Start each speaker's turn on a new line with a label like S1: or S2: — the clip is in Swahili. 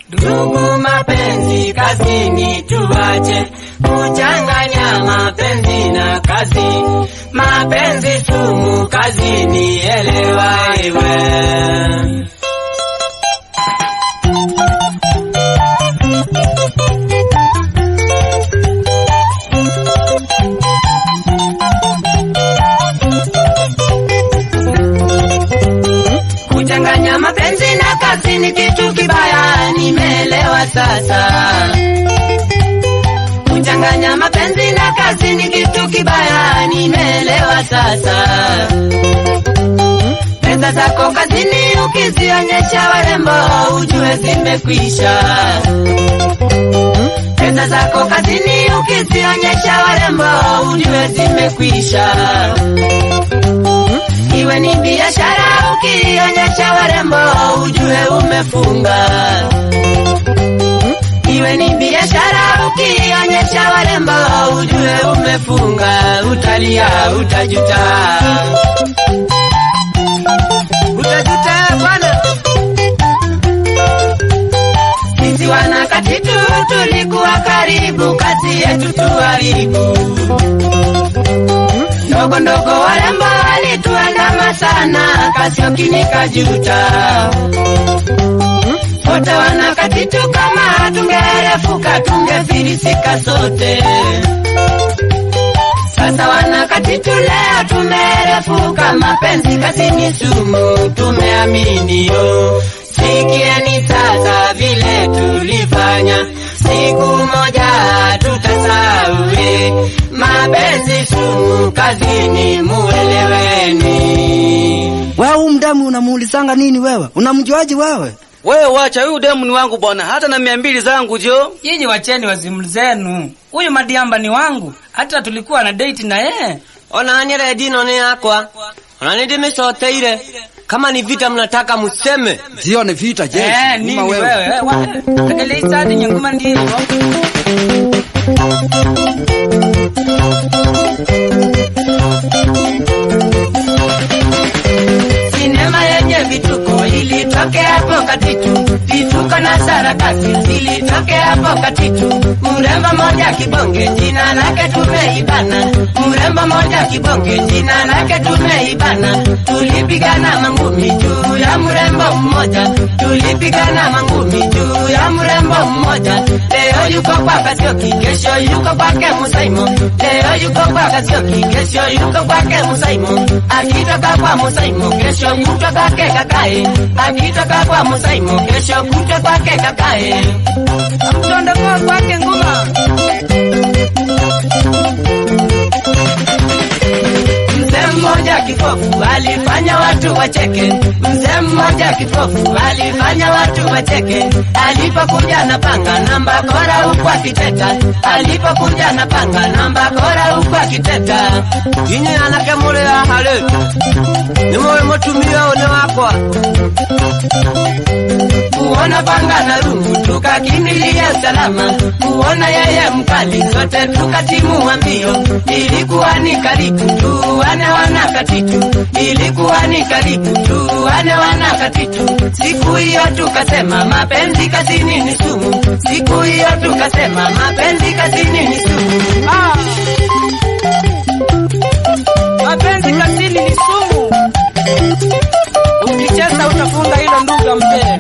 S1: Ndugu, mapenzi kazini tuache kuchanganya mapenzi na kazi. Mapenzi sumu kazini, elewa iwe. Kuchanganya mapenzi na kazi ni kitu kibaya, nimeelewa sasa. Kuchanganya mapenzi na kazi ni kitu kibaya, nimeelewa sasa. Pesa zako kazini ukizionyesha warembo, ujue zimekwisha. Pesa zako kazini ukizionyesha warembo, ujue zimekwisha. Iwe ni biashara ukionyesha warembo, ujue umefunga. Iwe ni biashara ukionyesha warembo, ujue umefunga. Utalia, utajuta, utajuta bwana. Sisi wanakatitu tulikuwa karibu, kazi yetu tuharibu. Ndogo ndogo warembo walituandama sana, Kasioki nikajuta. Sote wanakatitu kama tungerefuka tungefilisika sote. Sasa wanakatitu leo tumerefuka, mapenzi kazini sumu tumeamini yo. Sikieni sasa vile tulifanya, siku moja tutasahau. Mapenzi sumu kazini, mueleweni.
S2: Wewe huyu mdemu unamuulizanga nini wewe? Unamjuaje wewe?
S3: Wewe wacha huyu demu ni wangu bwana, hata na 200 zangu jo.
S4: Nyinyi wacheni wazimu zenu. Huyu madiamba ni wangu, hata tulikuwa na date na yeye.
S1: Ona ni redi no ni yakwa. Ona ni ndimicoteire. Kama ni vita mnataka museme.
S2: Sio ni vita jeshi.
S4: Nini wewe? Takele isadi nyinguma ndiyo. Sinema yenye vituko ilitokea hapo Katitu, vituko na sarakasi zilitokea hapo Katitu. Mrembo moja kibonge jina lake tumeibana, mrembo moja kibonge jina lake tumeibana. Tulipigana mangumi juu ya mrembo mmoja, tulipigana mangumi juu ya mrembo mmoja. Leo yuko kwa Kasioki, kesho yuko kwake Musaimo. Leo yuko kwa Kasioki, kesho yuko kwake Musaimo. Akitoka kwa Musaimo, kesho kutwa kwake kakae. Akitoka kwa Musaimo, kesho kutwa kwake kakae. Mtondo kwa kwake nguma.
S1: Mzee mmoja kipofu alifanya watu wacheke. Mzee mmoja kipofu alifanya watu wacheke. Alipokuja na panga na bakora huku akiteta. Alipokuja na panga na bakora huku akiteta. Inye anake mule hale. Ni moyo mutumia one wakwa. Kuona panga na rungu tukakimbilia salama. Kuona yeye mkali sote tukatimua mbio. Ilikuwa ni karibu tuane wana Katitu. Ilikuwa ni karibu tuane wana Katitu. Siku hiyo tukasema mapenzi kazini ni sumu. Siku hiyo tukasema mapenzi kazini ni sumu.
S4: Mapenzi kazini ni sumu. Ukicheza utafunga hilo ndugu mzee.